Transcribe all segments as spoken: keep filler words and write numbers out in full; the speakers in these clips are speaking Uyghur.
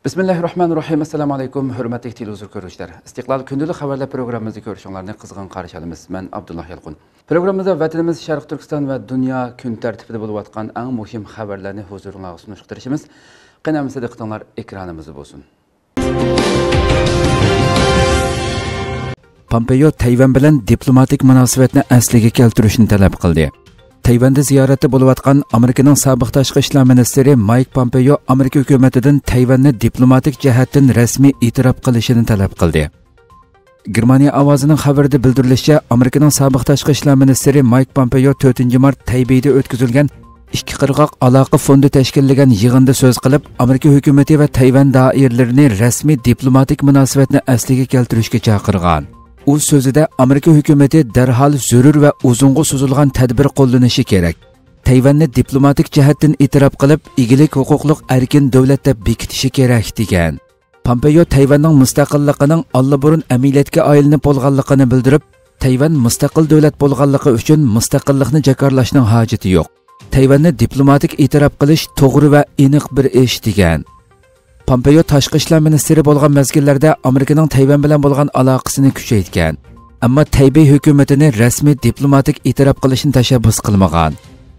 بىسمىللاھىررەھمانىررەھىم. ئەسسالامۇ ئەلەيكۇم، ھۆرمەتلىك تېلېۋىزور كۆرۈشلەر. ئىستىقلال كۈندىلىك خەۋەرلەر پروگراممىمىزنى كۆرۈشۈڭلارنى قىزغىن قارشى ئالىمىز. مەن ئابدۇللا يالقۇن. پروگراممىمىزدا ۋەتىنىمىز شەرقىي تۈركىستان ۋە دۇنيا كۈن تەرتىپىدە بولۇۋاتقان ئەڭ مۇھىم خەۋەرلەرنى ھۇزۇرۇڭلارغا سۇنۇشقا تىرىشىمىز. قېنى ئەمىسە دىققىتىڭلار ئېكرانىمىزدا بولسۇن. پامپېيو تەيۋەن بىلەن دىپلوماتىك مۇناسىۋەتنى ئەسلىگە كەلتۈرۈشنى تەلەپ قىلدى. تەيۋەندە زىيارەتتە بولۇۋاتقان ئامېرىكىنىڭ سابىق تاشقى ئىشلار مىنىستىرى مايك پامپېيو ئامېرىكا ھۆكۈمىتىدىن تەيۋەننى دىپلوماتىك جەھەتتىن رەسمىي ئېتىراپ قىلىشىنى تەلەپ قىلدى. گېرمانىيە ئاۋازىنىڭ خەۋىرىدە بىلدۈرۈلۈشىچە، ئامېرىكىنىڭ سابىق تاشقى ئىشلار مىنىستىرى مايك پامپېيو تۆتىنچى مارت تەيبېيدە ئۆتكۈزۈلگەن ئىككى قىرغاق ئالاقە فوندى تەشكىللىگەن يىغىندا سۆز قىلىپ، ئامېرىكا ھۆكۈمىتى ۋە تەيۋەن دائىرىلىرىنى رەسمىي دىپلوماتىك مۇناسىۋەتنى ئەسلىگە كەلتۈرۈشكە چاقىرغان. ئۇ سۆزىدە ئامېرىكا ھۆكۈمىتى دەرھال زۆرۈر ۋە ئۇزۇنغا سوزۇلغان تەدبىر قوللىنىشى كېرەك. تەيۋەننى دىپلوماتىك جەھەتتىن ئېتىراپ قىلىپ، ئىگىلىك ھوقۇقلۇق ئەركىن دۆلەت دەپ بېكىتىشى كېرەك، دېگەن. پامپېيو تەيۋەننىڭ مۇستەقىللىقىنىڭ ئاللىبۇرۇن ئەمەلىيەتكە ئايلىنىپ بولغانلىقىنى بىلدۈرۈپ، تەيۋەن مۇستەقىل دۆلەت بولغانلىقى ئۈچۈن مۇستەقىللىقنى جاكارلاشنىڭ ھاجىتى يوق. تەيۋەننى دىپلوماتىك ئېتىراپ قىلىش توغرا ۋە ئېنىق بىر ئىش، دېگەن. پامپېيو تاشقى ئىشلار مىنىستىرى بولغان مەزگىللەردە ئامېرىكىنىڭ تەيۋەن بىلەن بولغان ئالاقىسىنى كۈچەيتكەن، ئەمما تەيبېي ھۆكۈمىتىنى رەسمىي دىپلوماتىك ئېتىراپ قىلىشنى تەشەببۇس قىلمىغان.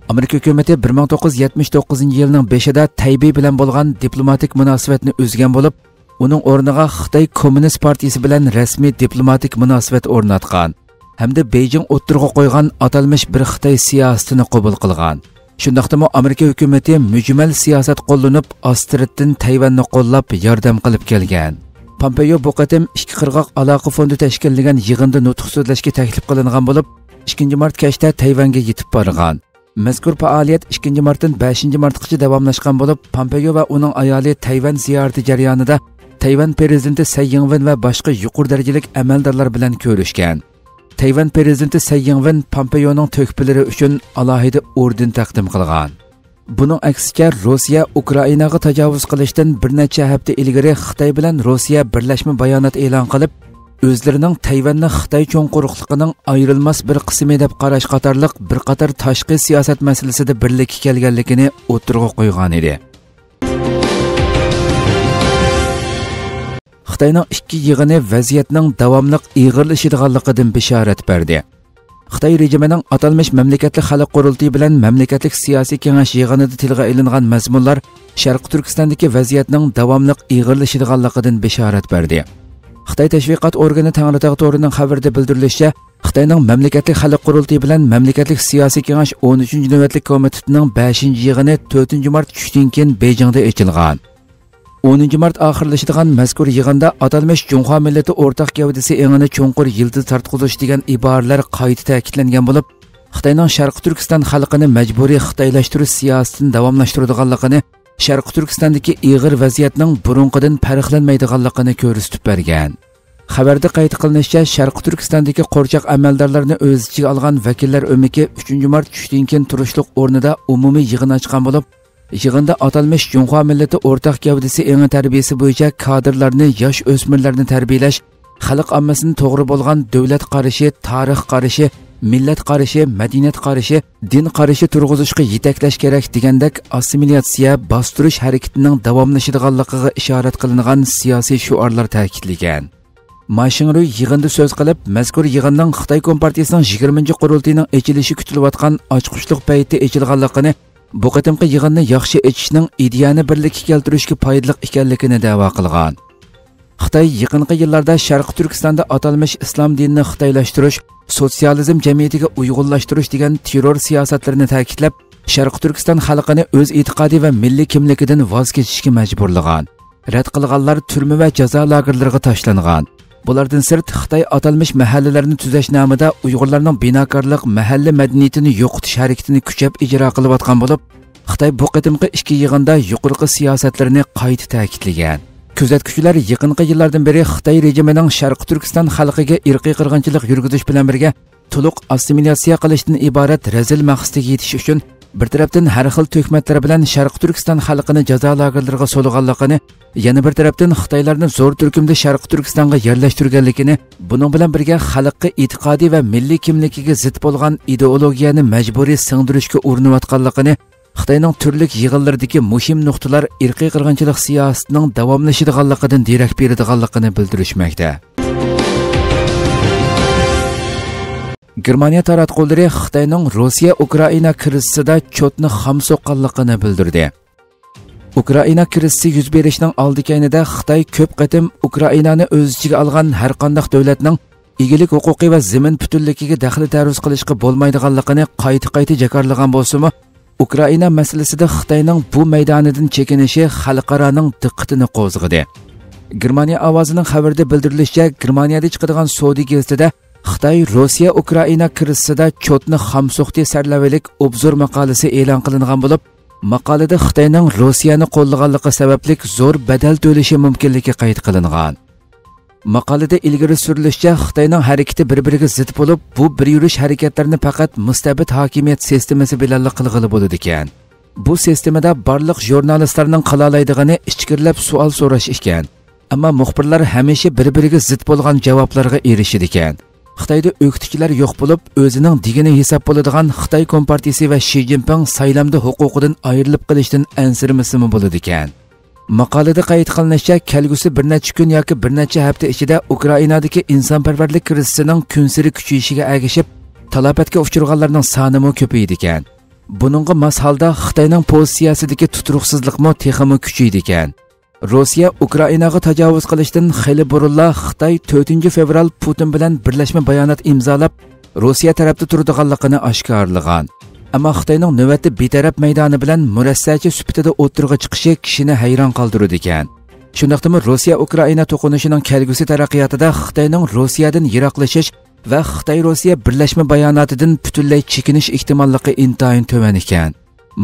ئامېرىكا ھۆكۈمىتى بىر مىڭ توققۇز يۈز يەتمىش توققۇزىنچى يىلنىڭ بېشىدا تەيبېي بىلەن بولغان دىپلوماتىك مۇناسىۋەتنى ئۈزگەن بولۇپ، ئۇنىڭ ئورنىغا خىتاي كوممۇنىست پارتىيىسى بىلەن رەسمىي دىپلوماتىك مۇناسىۋەت ئورناتقان ھەمدە بېيجىڭ ئوتتۇرىغا قويغان ئاتالمىش بىر خىتاي سىياسىتىنى قوبۇل قىلغان. شۇنداقتىمۇ ئامېرىكا ھۆكۈمىتى مۈجمەل سىياسەت قوللىنىپ، ئاستىرتتىن تەيۋەننى قوللاپ، ياردەم قىلىپ كەلگەن. پامپېيو بۇ قېتىم ئىككى قىرغاق ئالاقە فوندى تەشكىللىگەن يىغىندا نۇتۇق سۆزلەشكە تەكلىپ قىلىنغان بولۇپ، ئىككىنچى مارت كەچتە تەيۋەنگە يېتىپ بارغان. مەزكۇر پائالىيەت ئىككىنچى مارتتىن بەشىنچى مارتقىچە داۋاملاشقان بولۇپ، پامپېيو ۋە ئۇنىڭ ئايالى تەيۋەن زىيارىتى جەريانىدا تەيۋەن پىرېزىدېنتى سەي يىڭۋېن ۋە باشقا يۇقىرى دەرىجىلىك ئەمەلدارلار بىلەن كۆرۈشكەن. تەيۋەن پىرېزىدېنتى سەي يىڭۋېن پامپېيونىڭ تۆھپىلىرى ئۈچۈن ئالاھىدە ئوردېن تەقدىم قىلغان. بۇنىڭ ئەكسىچە، روسىيە ئۇكرائىناغا تاجاۋۇز قىلىشتىن بىر نەچچە ھەپتە ئىلگىرى خىتاي بىلەن روسىيە بىرلەشمە بايانات ئېلان قىلىپ، ئۆزلىرىنىڭ تەيۋەننى خىتاي چوڭ قۇرۇقلۇقىنىڭ ئايرىلماس بىر قىسمى دەپ قاراش قاتارلىق بىر قاتار تاشقى سىياسەت مەسىلىسىدە بىرلىككە كەلگەنلىكىنى ئوتتۇرىغا قويغانىدى. خىتاينىڭ ئىككى يىغىنى ۋەزىيەتنىڭ داۋاملىق ئېغىرلىشىدىغانلىقىدىن بېشارەت بەردى. خىتاي رېجىمىنىڭ ئاتالمىش مەملىكەتلىك خەلق قۇرۇلتىيى بىلەن مەملىكەتلىك سىياسىي كېڭەش يىغىنىدا تىلغا ئېلىنغان مەزمۇنلار شەرقىي تۈركىستاندىكى ۋەزىيەتنىڭ داۋاملىق ئېغىرلىشىدىغانلىقىدىن بېشارەت بەردى. خىتاي تەشۋىقات ئورگىنى تەڭرىتاغ تورىنىڭ خەۋىرىدە بىلدۈرۈلۈشىچە، خىتاينىڭ مەملىكەتلىك خەلق قۇرۇلتىيى بىلەن مەملىكەتلىك سىياسىي كېڭەش ئون ئۈچىنچى نۆۋەتلىك كومىتېتىنىڭ بەشىنچى يىغىنى تۆتىنچى مارت چۈشتىن كېيىن بېيجىڭدا ئېچىلغان. ئونىنچى مارت ئاخىرلىشىدىغان مەزكۇر يىغىندا ئاتالمىش جۇڭخۇا مىللىتى ئورتاق گەۋدىسى ئېڭىنى چوڭقۇر يىلتىز تارتقۇزۇش دېگەن ئىبارىلەر قايتا تەكىتلەنگەن بولۇپ، خىتاينىڭ شەرقىي تۈركىستان خەلقىنى مەجبۇرىي خىتايلاشتۇرۇش سىياسىتىنى داۋاملاشتۇرىدىغانلىقىنى، شەرقىي تۈركىستاندىكى ئېغىر ۋەزىيەتنىڭ بۇرۇنقىدىن پەرقلەنمەيدىغانلىقىنى كۆرسىتىپ بەرگەن. خەۋەردە قەيت قىلىنىشىچە، شەرقىي تۈركىستاندىكى قورچاق ئەمەلدارلىرىنى ئۆز ئىچىگە ئالغان ۋەكىللەر ئۆمىكى ئۈچىنچى مارت چۈشتىن كېيىن تۇرۇشلۇق ئورنىدا ئومۇمىي يىغىن ئاچقان بولۇپ، يىغىندا ئاتالمىش جۇڭخۇا مىللىتى ئورتاق گەۋدىسى ئېڭى تەربىيىسى بويىچە كادىرلارنى، ياش ئۆسمۈرلەرنى تەربىيەلەش، خەلق ئاممىسىنى توغرا بولغان دۆلەت قارىشى، تارىخ قارىشى، مىللەت قارىشى، مەدەنىيەت قارىشى، دىن قارىشى تۇرغۇزۇشقا يېتەكلەش كېرەك دېگەندەك ئاسسىمىلياتسىيە، باستۇرۇش ھەرىكىتىنىڭ داۋاملىشىدىغانلىقىغا ئىشارەت قىلىنغان سىياسىي شوئارلار تەكىتلىگەن. ما شىڭرۇي يىغىندا سۆز قىلىپ، مەزكۇر يىغىننىڭ خىتاي كومپارتىيىسىنىڭ يىگىرمىنچى قۇرۇلتىيىنىڭ ئېچىلىشى كۈتۈلۈۋاتقان ئاچقۇچلۇق پەيتتە ئېچىلغانلىقىنى، بۇ قېتىمقى يىغىننى ياخشى ئېچىشنىڭ ئىدىيەنى بىرلىككە كەلتۈرۈشكە پايدىلىق ئىكەنلىكىنى دەۋا قىلغان. خىتاي يېقىنقى يىللاردا شەرقىي تۈركىستاندا ئاتالمىش ئىسلام دىنىنى خىتايلاشتۇرۇش، سوتسىيالىزم جەمئىيىتىگە ئۇيغۇنلاشتۇرۇش دېگەن تېررور سىياسەتلىرىنى تەكىتلەپ، شەرقىي تۈركىستان خەلقىنى ئۆز ئېتىقادى ۋە مىللىي كىملىكىدىن ۋاز كېچىشكە مەجبۇرلىغان. رەت قىلغانلار تۈرمە ۋە جازا لاگېرلىرىغا تاشلانغان. بۇلاردىن سىرت، خىتاي ئاتالمىش مەھەللىلەرنى تۈزەش نامىدا ئۇيغۇرلارنىڭ بىناكارلىق، مەھەللە مەدەنىيىتىنى يوقىتىش ھەرىكىتىنى كۈچەپ ئىجرا قىلىۋاتقان بولۇپ، خىتاي بۇ قېتىمقى ئىككى يىغىندا يۇقىرىقى سىياسەتلىرىنى قايتا تەكىتلىگەن. كۆزەتكۈچىلەر يېقىنقى يىللاردىن بېرى خىتاي رېجىمىنىڭ شەرقىي تۈركىستان خەلقىگە ئىرقىي قىرغىنچىلىق يۈرگۈزۈش بىلەن بىرگە، تولۇق ئاسسىمىلياتسىيە قىلىشتىن ئىبارەت رەزىل مەقسىتىگە يېتىش ئۈچۈن، بىر تەرەپتىن ھەر خىل تۆھمەتلەر بىلەن شەرقىي تۈركىستان خەلقىنى جازا لاگېرلىرىغا سولىغانلىقىنى، يەنە بىر تەرەپتىن خىتايلارنى زور تۈركۈمدە شەرقىي تۈركىستانغا يەرلەشتۈرگەنلىكىنى، بۇنىڭ بىلەن بىرگە خەلققە ئېتىقادى ۋە مىللىي كىملىكىگە زىت بولغان ئىدېئولوگىيەنى مەجبۇرىي سىڭدۈرۈشكە ئۇرۇنۇۋاتقانلىقىنى، خىتاينىڭ تۈرلۈك يىغىنلىرىدىكى مۇھىم نۇقتىلار ئىرقىي قىرغىنچىلىق سىياسىتىنىڭ داۋاملىشىدىغانلىقىدىن دېرەك بېرىدىغانلىقىنى بىلدۈرۈشمەكتە. گېرمانىيە تاراتقۇلىرى خىتاينىڭ روسىيە ئۇكرائىنا كىرىزىسىدا چوتنى خام سوققانلىقىنى بىلدۈردى. ئۇكرائىنا كىرىزىسى يۈز بېرىشنىڭ ئالدى كەينىدە خىتاي كۆپ قېتىم ئۇكرائىنانى ئۆز ئىچىگە ئالغان ھەرقانداق دۆلەتنىڭ ئىگىلىك ھوقۇقى ۋە زېمىن پۈتۈنلۈكىگە دەخلى تەرۇز قىلىشقا بولمايدىغانلىقىنى قايتا-قايتا جاكارلىغان بولسىمۇ، ئۇكرائىنا مەسىلىسىدە خىتاينىڭ بۇ مەيدانىدىن چېكىنىشى خەلقئارانىڭ دىققىتىنى قوزغىدى. گېرمانىيە ئاۋازىنىڭ خەۋىرىدە بىلدۈرۈلۈشىچە، گېرمانىيەدە چىقىدىغان سودا گېزىتىدە خىتاي روسىيە ئۇكرائىنا كىرىزىسىدا چوتنى خام سوقتى سەرلەۋھىلىك ئوبزور ماقالىسى ئېلان قىلىنغان بولۇپ، ماقالىدە خىتاينىڭ روسىيەنى قوللىغانلىقى سەۋەبلىك زور بەدەل تۆلىشى مۇمكىنلىكى قەيت قىلىنغان. ماقالىدە ئىلگىرى سۈرۈلۈشىچە، خىتاينىڭ ھەرىكىتى بىر-بىرىگە زىت بولۇپ، بۇ بىر يۈرۈش ھەرىكەتلىرىنى پەقەت مۇستەبىت ھاكىمىيەت سىستېمىسى بىلەنلا قىلغىلى بولىدىكەن. بۇ سىستېمىدا بارلىق ژۇرنالىستلارنىڭ قىلالايدىغىنى ئىچكىرىلەپ سوئال سوراش ئىكەن. ئەمما مۇخبىرلار ھەمىشە بىر-بىرىگە زىت بولغان جاۋابلارغا ئېرىشىدىكەن. خىتايدا ئۆكتىچىلەر يوق بولۇپ، ئۆزىنىڭ دېگىنى ھېساب بولىدىغان خىتاي كومپارتىيىسى ۋە شى جىنپىڭ سايلامدا ھوقۇقىدىن ئايرىلىپ قېلىشتىن ئەنسىرىمىسىمۇ بولىدىكەن. ماقالىدە قەيت قىلىنىشىچە، كەلگۈسى بىر نەچچە كۈن ياكى بىر نەچچە ھەپتە ئىچىدە ئۇكرائىنادىكى ئىنسانپەرۋەرلىك كىرىزىسىنىڭ كۈنسېرى كۈچىيىشىگە ئەگىشىپ، تالاپەتكە ئۇچرىغانلارنىڭ سانىمۇ كۆپىيىدىكەن. بۇنىڭغا ماس ھالدا خىتاينىڭ پوزىتسىيەسىدىكى تۇتۇرۇقسىزلىقمۇ تېخىمۇ كۈچىيىدىكەن. روسىيە ئۇكرائىناغا تاجاۋۇز قىلىشتىن خېلى بۇرۇنلا خىتاي تۆتىنچى فېۋرال پۇتىن بىلەن بىرلەشمە بايانات ئىمزالاپ، روسىيە تەرەپتە تۇرىدىغانلىقىنى ئاشكارىلىغان. ئەمما خىتاينىڭ نۆۋەتتە بىتەرەپ مەيدانى بىلەن مۇرەسسەچى سۈپىتىدە ئوتتۇرىغا چىقىشى كىشىنى ھەيران قالدۇرىدىكەن. شۇنداقتىمۇ روسىيە ئۇكرائىنا توقۇنۇشىنىڭ كەلگۈسى تەرەققىياتىدا خىتاينىڭ روسىيەدىن يىراقلىشىش ۋە خىتاي روسىيە بىرلەشمە باياناتىدىن پۈتۈنلەي چېكىنىش ئېھتىماللىقى ئىنتايىن تۆۋەن ئىكەن.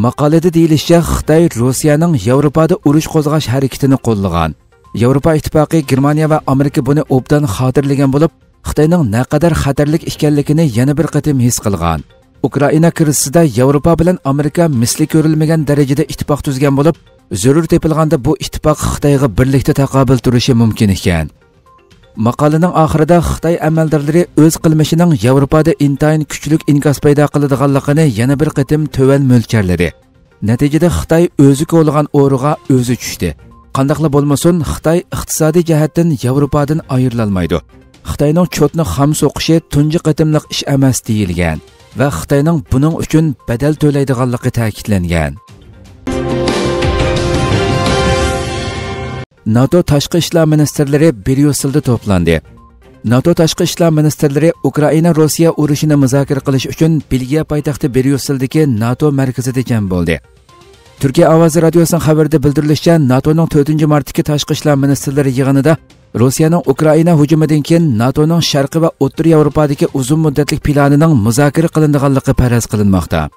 ماقالىدە دېيىلىشىچە، خىتاي روسىيەنىڭ ياۋروپادا ئۇرۇش قوزغاش ھەرىكىتىنى قوللىغان. ياۋروپا ئىتتىپاقى، گېرمانىيە ۋە ئامېرىكا بۇنى ئوبدان خاتىرىلىگەن بولۇپ، خىتاينىڭ نەقەدەر خەتەرلىك ئىكەنلىكىنى يەنە بىر قېتىم ھېس قىلغان. ئۇكرائىنا كىرىزىسىدا ياۋروپا بىلەن ئامېرىكا مىسلى كۆرۈلمىگەن دەرىجىدە ئىتتىپاق تۈزگەن بولۇپ، زۆرۈر تېپىلغاندا بۇ ئىتتىپاق خىتايغا بىرلىكتە تاقابىل تۇرۇشى مۇمكىن ئىكەن. ماقالىنىڭ ئاخىرىدا خىتاي ئەمەلدارلىرى ئۆز قىلمىشىنىڭ ياۋروپادا ئىنتايىن كۈچلۈك ئىنكاس پەيدا قىلىدىغانلىقىنى يەنە بىر قېتىم تۆۋەن مۆلچەرلىدى. نەتىجىدە خىتاي ئۆزى كولىغان ئورىغا ئۆزى چۈشتى. قانداقلا بولمىسۇن، خىتاي ئىقتىسادىي جەھەتتىن ياۋروپادىن ئايرىلالمايدۇ. خىتاينىڭ چوتنى خام سوقۇشى تۇنجى قېتىملىق ئىش ئەمەس دېيىلگەن ۋە خىتاينىڭ بۇنىڭ ئۈچۈن بەدەل تۆلەيدىغانلىقى تەكىتلەنگەن. ناتو تاشقى ئىشلار مىنىستىرلىرى بريۇسسېلدا توپلاندى. ناتو تاشقى ئىشلار مىنىستىرلىرى ئۇكرائىنا روسىيە ئۇرۇشىنى مۇزاكىرە قىلىش ئۈچۈن بېلگىيە پايتەختى بريۇسسېلدىكى ناتو مەركىزىدە جەم بولدى. تۈركىيە ئاۋازى رادىيوسىنىڭ خەۋىرىدە بىلدۈرۈلۈشىچە، ناتونىڭ تۆتىنچى مارتتىكى تاشقى ئىشلار مىنىستىرلىرى يىغىنىدا روسىيەنىڭ ئۇكرائىنا ھۇجۇمىدىن كېيىن ناتونىڭ شەرقىي ۋە ئوتتۇرا ياۋروپادىكى ئۇزۇن مۇددەتلىك پىلانىنىڭ مۇزاكىرە قىلىنىدىغانلىقى پەرەز قىلىنماقتا.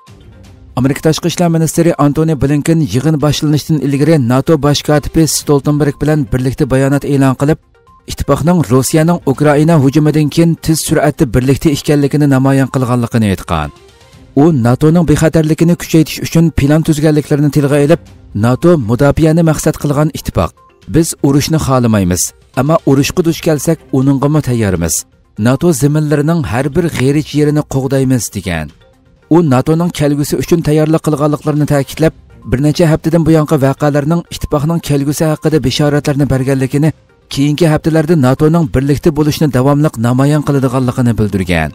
ئامېرىكا تاشقى ئىشلار مىنىستىرى ئانتونى بلىنكېن يىغىن باشلىنىشتىن ئىلگىرى ناتو باش كاتىپى ستولتېنبېرگ بىلەن بىرلىكتە بايانات ئېلان قىلىپ، ئىتتىپاقنىڭ روسىيەنىڭ ئۇكرائىنا ھۇجۇمىدىن كېيىن تېز سۈرئەتتە بىرلىكتە ئىكەنلىكىنى نامايان قىلغانلىقىنى ئېيتقان. ئۇ ناتونىڭ بىخەتەرلىكىنى كۈچەيتىش ئۈچۈن پىلان تۈزگەنلىكلىرىنى تىلغا ئېلىپ، ناتو مۇداپىئەنى مەقسەت قىلغان ئىتتىپاق. بىز ئۇرۇشنى خالىمايمىز، ئەمما ئۇرۇشقا دۇچ كەلسەك، ئۇنىڭغىمۇ تەييارمىز. ناتو زېمىنلىرىنىڭ ھەر بىر غېرىچ يېرىنى قوغدايمىز، دېگەن. ئۇ ناتونىڭ كەلگۈسى ئۈچۈن تەييارلىق قىلغانلىقلىرىنى تەكىتلەپ، بىر نەچچە ھەپتىدىن بۇيانقى ۋەقەلەرنىڭ ئىتتىپاقنىڭ كەلگۈسى ھەققىدە بېشارەتلەرنى بەرگەنلىكىنى، كېيىنكى ھەپتىلەردە ناتونىڭ بىرلىكتە بولۇشنى داۋاملىق نامايان قىلىدىغانلىقىنى بىلدۈرگەن.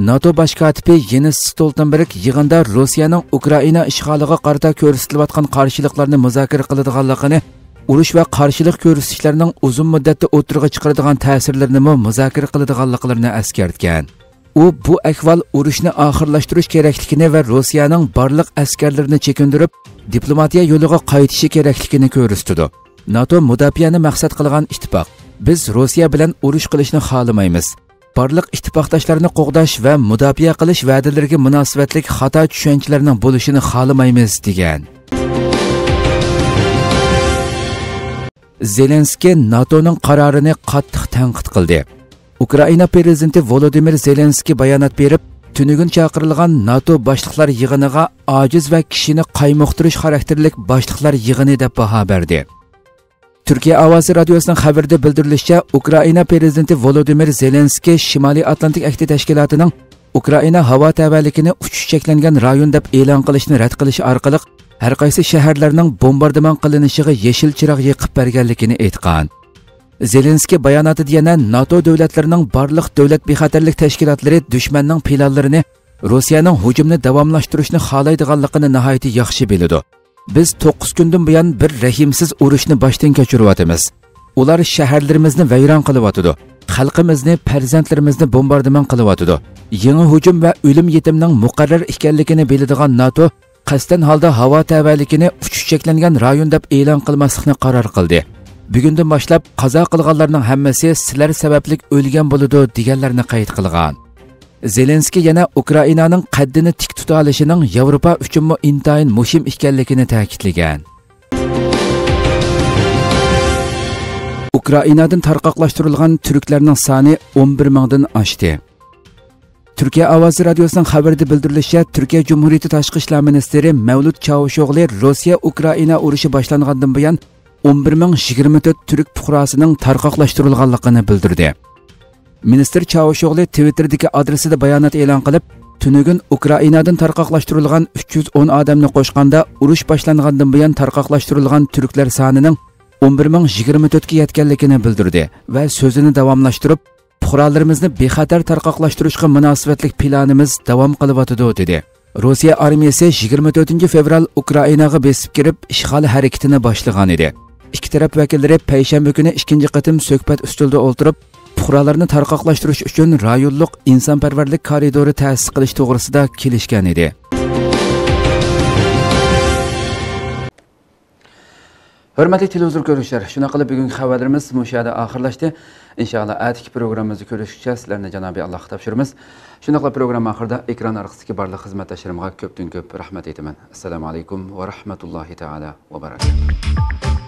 ناتو باش كاتىپى يېنس ستولتېنبېرگ يىغىندا روسىيەنىڭ ئۇكرائىنا ئىشغالىغا قارىتا كۆرسىتىلىۋاتقان قارشىلىقلارنى مۇزاكىرە قىلىدىغانلىقىنى، ئۇرۇش ۋە قارشىلىق كۆرسىتىشلەرنىڭ ئۇزۇن مۇددەتتە ئوتتۇرىغا چىقىرىدىغان تەسىرلىرىنىمۇ مۇزاكىرە قىلىدىغانلىقلىرىنى ئەسكەرتكەن. ئۇ بۇ ئەھۋال ئۇرۇشنى ئاخىرلاشتۇرۇش كېرەكلىكىنى ۋە روسىيەنىڭ بارلىق ئەسكەرلىرىنى چېكىندۈرۈپ، دىپلوماتىيە يولىغا قايتىشى كېرەكلىكىنى كۆرسىتىدۇ. ناتو مۇداپىئەنى مەقسەت قىلغان ئىتتىپاق. بىز روسىيە بىلەن ئۇرۇش قىلىشنى خالىمايمىز. بارلىق ئىتتىپاقداشلارنى قوغداش ۋە مۇداپىئە قىلىش ۋەدىلىرىگە مۇناسىۋەتلىك خاتا چۈشەنچىلەرنىڭ بولۇشىنى خالىمايمىز، دېگەن. زېلېنسكىي ناتونىڭ قارارىنى قاتتىق تەنقىد قىلدى. ئۇكرائىنا پىرېزىدېنتى ۋولودىمىر زېلېنسكىي بايانات بېرىپ، تۈنۈگۈن چاقىرىلغان ناتو باشلىقلار يىغىنىغا ئاجىز ۋە كىشىنى قايمۇقتۇرۇش خاراكتېرلىك باشلىقلار يىغىنى دەپ باھا بەردى. تۈركىيە ئاۋازى رادىيوسىنىڭ خەۋىرىدە بىلدۈرۈلۈشىچە، ئۇكرائىنا پىرېزىدېنتى ۋولودىمىر زېلېنسكىي شىمالىي ئاتلانتىك ئەھدى تەشكىلاتىنىڭ ئۇكرائىنا ھاۋا تەۋەلىكىنى ئۇچۇش چەكلەنگەن رايون دەپ ئېلان قىلىشنى رەت قىلىش ئارقىلىق، ھەر قايسى شەھەرلەرنىڭ بومباردىمان قىلىنىشىغا يېشىل چىراغ يېقىپ بەرگەنلىكىنى ئېيتقان. زېلېنسكىي باياناتىدا يەنە ناتو دۆلەتلىرىنىڭ بارلىق دۆلەت بىخەتەرلىك تەشكىلاتلىرى دۈشمەننىڭ پىلانلىرىنى، روسىيەنىڭ ھۇجۇمنى داۋاملاشتۇرۇشنى خالايدىغانلىقىنى ناھايىتى ياخشى بىلىدۇ. بىز توققۇز كۈندىن بۇيان بىر رەھىمسىز ئۇرۇشنى باشتىن كەچۈرۈۋاتىمىز. ئۇلار شەھەرلىرىمىزنى ۋەيران قىلىۋاتىدۇ. خەلقىمىزنى، پەرزەنتلىرىمىزنى بومباردىمان قىلىۋاتىدۇ. يېڭى ھۇجۇم ۋە ئۆلۈم يېتىمنىڭ مۇقەررەر ئىكەنلىكىنى بىلىدىغان ناتو قەستەن ھالدا ھاۋا تەۋەلىكىنى ئۇچۇش چەكلەنگەن رايون دەپ ئېلان قىلماسلىقنى قارار قىلدى. بۈگۈندىن باشلاپ قازا قىلغانلارنىڭ ھەممىسى سىلەر سەۋەبلىك ئۆلگەن بولىدۇ، دېگەنلەرنى قەيت قىلغان. زېلېنسكىي يەنە ئۇكرائىنانىڭ قەددىنى تىك تۇتالىشىنىڭ ياۋروپا ئۈچۈنمۇ ئىنتايىن مۇھىم ئىكەنلىكىنى تەكىتلىگەن. ئۇكرائىنادىن تارقاقلاشتۇرۇلغان تۈركلەرنىڭ سانى ئون بىر مىڭدىن ئاشتى. تۈركىيە ئاۋازى رادىيوسىنىڭ خەۋىرىدە بىلدۈرۈلۈشىچە، تۈركىيە جۇمھۇرىيىتى تاشقى ئىشلار مىنىستىرى مەۋلۇت چاۋۇشئوغلى روسىيە ئۇكرائىنا ئۇرۇشى باشلانغاندىن بۇيان ئون بىر مىڭ يىگىرمە تۆت تۈرك پۇقراسىنىڭ تارقاقلاشتۇرۇلغانلىقىنى بىلدۈردى. مىنىستىر چاۋۇشئوغلى تىۋىتتېردىكى ئادرېسىدا بايانات ئېلان قىلىپ، تۈنۈگۈن ئۇكرائىنادىن تارقاقلاشتۇرۇلغان ئۈچ يۈز ئون ئادەمنى قوشقاندا، ئۇرۇش باشلانغاندىن بۇيان تارقاقلاشتۇرۇلغان تۈركلەر سانىنىڭ ئون بىر مىڭ يىگىرمە تۆتكە يەتكەنلىكىنى بىلدۈردى ۋە سۆزىنى داۋاملاشتۇرۇپ، پۇقرالىرىمىزنى بىخەتەر تارقاقلاشتۇرۇشقا مۇناسىۋەتلىك پىلانىمىز داۋام قىلىۋاتىدۇ، دېدى. روسىيە ئارمىيەسى يىگىرمە تۆتىنچى فېۋرال ئۇكرائىناغا بېسىپ كىرىپ، ئىشغال ھەرىكىتىنى باشلىغان ئىدى. ئىككى تەرەپ ۋەكىللىرى پەيشەنبە كۈنى ئىككىنچى قېتىم سۆھبەت ئۈستىلىدە ئولتۇرۇپ، پۇقرالارنى تارقاقلاشتۇرۇش ئۈچۈن رايونلۇق ئىنسانپەرۋەرلىك كارىدورى تەسىس قىلىش توغرىسىدا كېلىشكەن ئىدى. ھۆرمەتلىك تېلېۋىزور كۆرۈشلەر، شۇنداق قىلىپ بۈگۈنكى خەۋەرلىرىمىز مۇشۇ يەردە ئاخىرلاشتى. ئىنشائاللا، ئەتىكى پروگراممىمىزدا كۆرۈشكىچە سىلەرنى جانابى ئاللاغا تاپشۇرىمىز. شۇنداقلا پروگرامما ئاخىرىدا ئېكران ئارقىسىدىكى بارلىق خىزمەتداشلىرىمغا كۆپتىن كۆپ رەھمەت ئېيتىمەن. ئەسسالامۇ ئەلەيكۇم ۋە رەھمەتۇللاھى تائالا ۋە بەرەكاتۇھ.